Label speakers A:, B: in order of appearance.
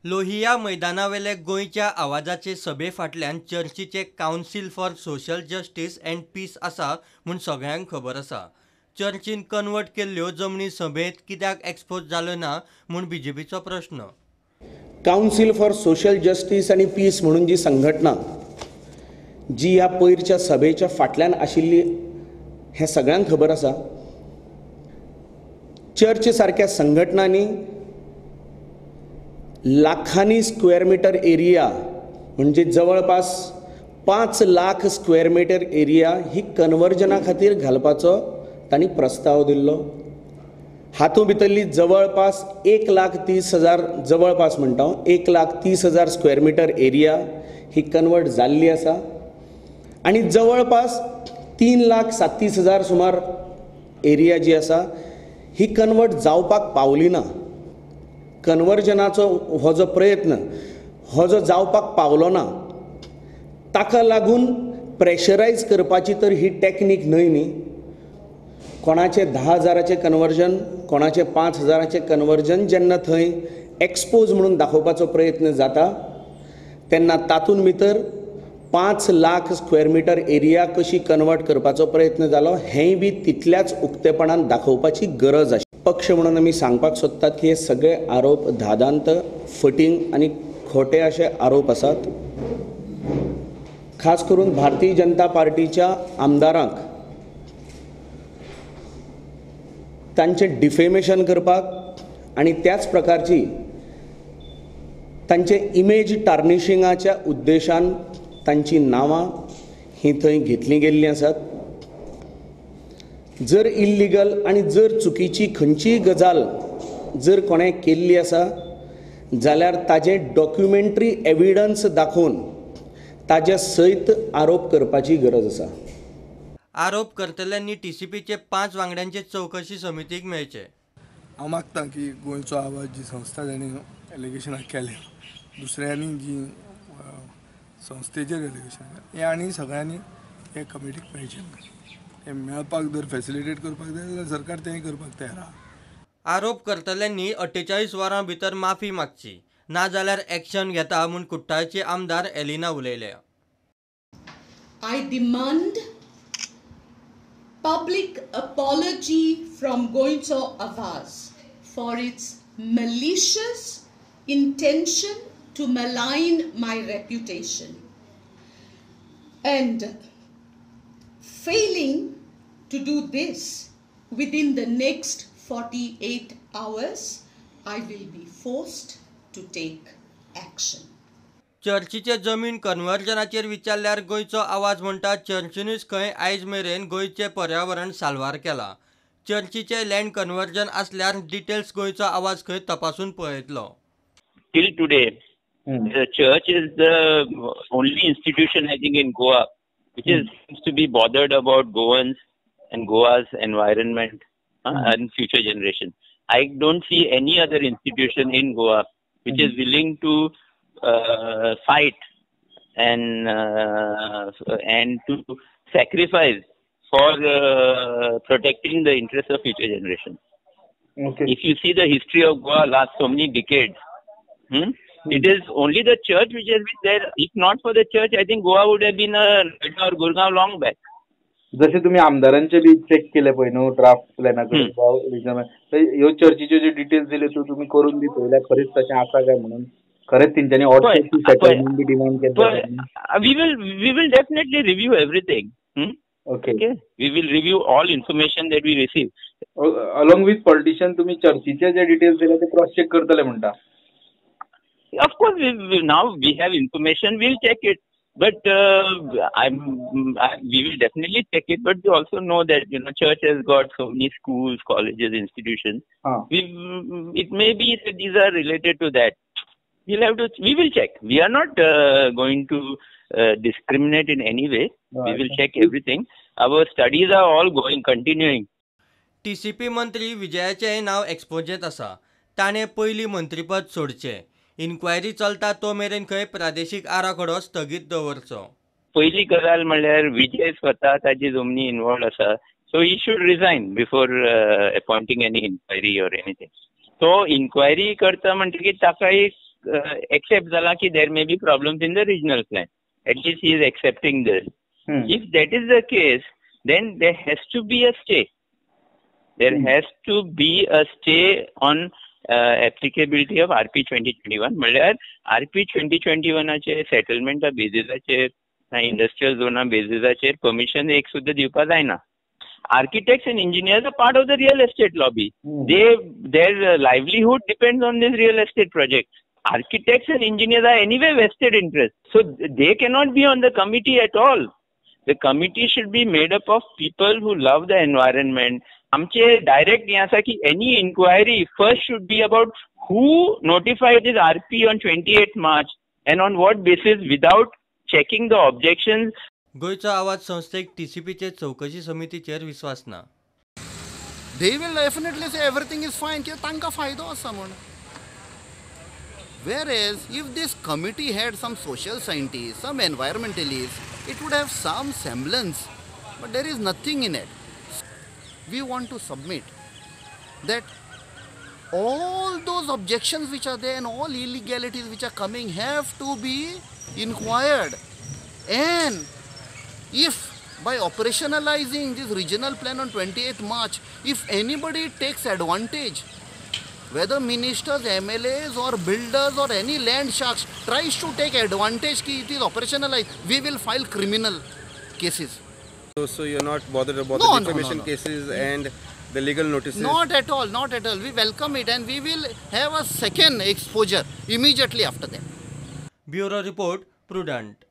A: लोहिया मैदानावेले गोंयच्या आवाजाचे सभे फाटल्यान चर्चीचे council for social justice and peace आसा म्हूण सगळ्यांक खबर आसा. चर्चीन कन्वर्ट केल्ल्यो जमनी सभेंत कित्याक एक्सपोज जाल्यो ना म्हूण बीजेपीचो प्रश्न.
B: कावन्सील फॉर सोशल जस्टीस आनी पीस म्हणून जी संघटना जी ह्या पयरच्या सभेच्या फाटल्यान आशिल्ली हें सगळ्यांक खबर आसा. चर्च सारक्या संघटनांनी लाखांनी स्क्वेअर मिटर एरिया म्हणजे जवळपास 5 लाख स्क्वेअर मिटर एरिया ही कन्वर्जना खातीर घालपाचो तांणी प्रस्ताव दिल्लो. हातूंत भितरली जवळपास 1,30,000 जवळपास म्हणटा हांव 1,30,000 स्क्वेअर मिटर एरिया ही कन्वर्ट जाल्ली आसा आनी जवळपास 3,37,000 सुमार एरिया जी आसा ही कन्वर्ट जावपाक पावली ना. कन्वर्जनाचो हो जो प्रयत्न हो जो जावपाक पावलो ना ताका लागून प्रेशरायज करपाची तर ही टॅक्नीक न्हय न्ही. कोणाचे 10,000 कन्वर्जन, कोणाचे 5,000 कन्वर्जन जेन्ना थंय एक्सपोज म्हणून दाखोवपाचो प्रयत्न जाता तेन्ना तातूंत भितर 5 लाख स्क्वेअर मिटर एरिया कशी कन्वर्ट करपाचो प्रयत्न जालो हेंय बी तितल्याच उक्तेपणान दाखोवपाची गरज आशिल्ली. पक्ष म्हणून आमी सांगपाक सोदतात की हे सगळे आरोप धादांत फटींग आनी खोटे अशे आरोप आसात. खास करून भारतीय जनता पार्टीच्या आमदारांक तांचें डिफेमेशन करपाक आनी त्याच प्रकारची तांचे इमेज टार्निशिंगाच्या उद्देशान तांची नांवां ही थंय घेतलीं गेल्लीं आसात. जर इल्लिगल आनी जर चुकीची खंयचीय गजाल जर कोणें केल्ली आसा जाल्यार ताजें डॉक्युमेंटरी एविडन्स दाखोवन ताजे सयत आरोप करपाची गरज आसा.
A: आरोप करतल्यांनी टीसीपीचे 5 वांगड्यांचे चवकशी समितीक मेळचे.
C: हांव मागता की गोंयचो आवाज जी संस्था जाणी एलिगेशनां केलें दुसऱ्यांनी जी संस्थेचेर एलिगेशन केलें हे आनी सगळ्यांनी हे कमिटीक मेळचें. हे मेळपाक जर फॅसिलिटेट करपाक जाय जाल्यार सरकार तेंय करपाक तयार आहा.
A: आरोप करतल्यांनी 48 वरां भितर माफी मागची नाजाल्यार एक्शन घेता म्हूण कुट्टाळचे आमदार Elina उलयल्या.
D: I demand public apology from Goencho Avaz for its malicious intention to malign my reputation and failing to do this within the next 48 hours, I will be forced to take action.
A: चर्चीचे जमीन कन्वर्जनाचेर विचारल्यार गोंयचो आवाज म्हणटा चर्चीनूच खंय आयज मेरेन गोंयचें पर्यावरण साल्वार केलां. चर्चीचें लँड कन्वर्जन आसल्यार डिटेल्स गोंयचो आवाज खंय तपासून पळयतलो.
E: Till today, the church is the only institution I think in Goa which is seems to be bothered about Goans and Goa's environment and future generation. I don't see any other institution in Goa which is willing to fight and to sacrifice for protecting the interests of future generations.
F: Okay.
E: If you see the history of Goa last so many decades, it is only the church which has been there. If not for the church, I think Goa would have been a Noida or Gurgaon long back.
F: जसे तुम्ही आमदारांचे बी check केले पळय न्हू draft प्लॅना कडेन ह्यो चर्चीच्यो जे details दिले त्यो तुमी करून बी पळयल्या खरेंच तशें आसा काय म्हणून खरेंच तेंच्यांनी ऑडिट सेटलमेंट बी डिमांड केल्लें?
E: We will definitely review everything. Okay, we will review all information that we receive.
F: Along with politician तुम्ही चर्चीचे जे डिटेल्स दिले ते क्रॉस चेक करतले म्हणटा?
E: Of course, now we have information, we'll check it. But we will definitely check it. But we also know that church has got so many schools, colleges, institutions. It may be that these are related to that. We will check. We are not going to discriminate in any way. We will check everything. Our studies are all going, continuing.
A: TCP मंत्री विजयाचें नांव एक्सपोजेंत आसा. ताणें पयलीं मंत्रीपद सोडचें. Enquiry चलता तो मेरेन खंय प्रादेशीक आराखडो स्थगीत दवरचो.
E: पयली गजाल म्हणल्यार विजय स्वता ताजी जमनी इन्वॉल्व आसा, so he should resign before appointing any inquiry or anything. तो इन्क्वायरी करता म्हणटकीर ताका एक एक्सेप्ट जाला की there may be problems in the regional plan. At least he is accepting this. If that is the case, then there has to be a stay. There has to be a stay on applicability of RP 2021. म्हणल्यार RP 2021 सेटलमेंटा बेजिसाचेर, industrial Zona बेजिसाचेर permission एक सुद्दां दिवपा जायना. Architects and engineers are part of the real estate lobby. Their livelihood depends on this real estate project. Architects and engineers are anyway vested interest, so they cannot be on the committee at all. The committee should be made up of people who love the environment. आमचे direct हें आसा की any inquiry first should be about who notified this RP on 28 March and on what basis without checking the objections.
A: गोंयचो आवाज संस्थेक टीसीपीचे चवकशी समितीचेर विस्वास ना.
G: They will definitely say everything is fine कित्याक तांकां फायदो आसा म्हूण. Whereas if this committee had some social scientists, some environmentalists, it would have some semblance, but there is nothing in it. We want to submit that all those objections which are there and all illegalities which are coming have to be inquired. And if by operationalizing this regional plan on 28th March, if anybody takes advantage, whether ministers, MLAs or builders or any land sharks tries to take advantage ki it is operationalized, we will file criminal cases.
H: So you're not bothered about the defamation cases and the legal notices?
G: Not at all, not at all. We welcome it and we will have a second exposure immediately after that.
A: Bureau Report, Prudent.